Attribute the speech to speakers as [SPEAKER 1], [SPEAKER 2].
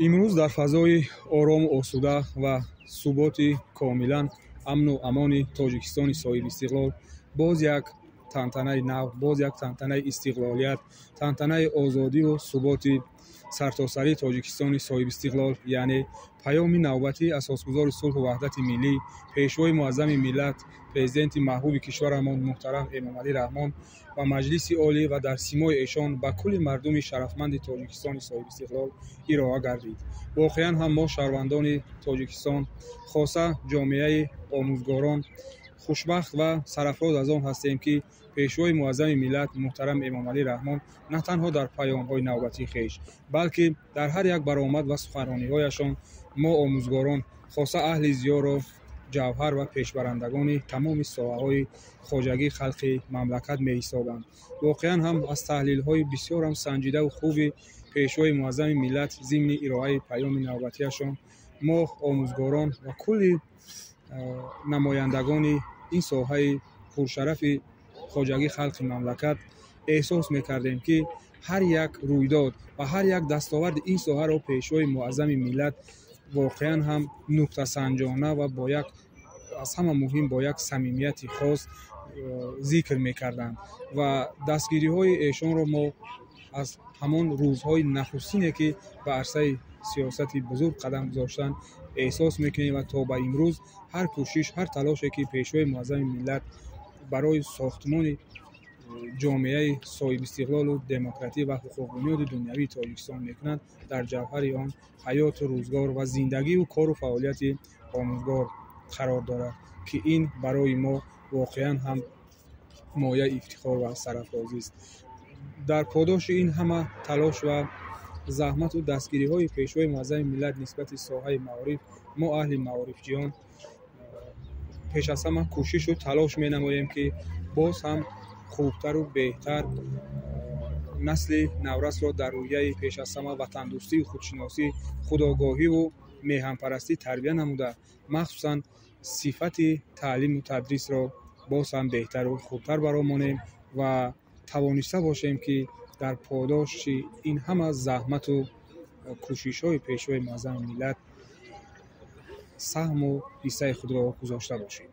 [SPEAKER 1] Имрӯз дар фазои орому осуда ва суботи комилан амну амони Тоҷикистони соҳибистиқлол боз як тантанаи нав, боз як тантанаи истиқлолият, тантанаи озодиву суботи сартосарии Тоҷикистони соҳибистиқлол, яъне паёми навбатии Асосгузори сулҳу ваҳдати миллӣ, Пешвои муаззами миллат, Президенти маҳбуби кишварамон муҳтарам Эмомалӣ Раҳмон ба Маҷлиси Олӣ ва дар симои эшон ба кулли мардуми шарафманди Тоҷикистони соҳибистиқлол ироа гардид. Воқеан ҳам мо, шаҳрвандони Тоҷикистон, хоса ҷомеаи омӯзгорон, хушбахт ва сарафроз аз он ҳастем, ки Пешвои муаззами миллат муҳтарам Эмомалӣ Раҳмон на танҳо дар паёмҳои навбатии хеш, балки дар ҳар як баромад ва суханрониҳояшон мо, омӯзгорон, хоса аҳли зиёро ҷавҳар ва пешбарандагони тамоми соҳаҳои хоҷагии халқи мамлакат меҳисобанд. Воқеан ҳам аз таҳлилҳои бисёрам санҷидаву хуби Пешвои муаззами миллат зимни ироаи паёми навбатиашон мо, омӯзгорон ва кулли намояндагони ин соҳаи пуршарафи хоҷагии халқи мамлакат, эҳсос мекардем, ки ҳар як рӯйдод ва ҳар як дастоварди ин соҳаро Пешвои муаззами миллат воқеан ҳам нуктасанҷона ва бо як, аз ҳама муҳим, бо як самимияти хос зикр мекарданд. Ва дастгириҳои эшонро мо аз ҳамон рӯзҳои нахустине, ки ба арсаи сиёсати бузург қадам гузоштанд, эҳсос мекунем ва то ба имрӯз ҳар кӯшиш, ҳар талоше, ки Пешвои муаззами миллат барои сохтмони ҷомеаи соҳибистиқлолу демократӣ ва ҳуқуқбунёди дунявии Тоҷикистон мекунанд, дар ҷавҳари он ҳаёту рӯзгор ва зиндагиву кору фаъолияти омӯзгор қарор дорад, ки ин барои мо воқеан ҳам мояи ифтихор ва сарафрозист. Дар подоши ин ҳама талош ва заҳмату дастгириҳои Пешвои муаззами миллат нисбати соҳаи маориф, мо, аҳли маорифҷиён, пеш аз ҳама кӯшишу талош менамоем, ки боз ҳам хубтару беҳтар насли наврасро дар рӯҳияи пеш аз ҳама ватандӯстию худшиносӣ, худогоҳиву меҳанпарастӣ тарбия намуда, махсусан сифати таълиму тадрисро боз ҳам беҳтару хубтар баромонем ва тавониста бошем, ки дар подоши ин ҳама заҳмату кӯшишҳои Пешвои муаззами миллат саҳму ҳиссаи худро гузошта бошем.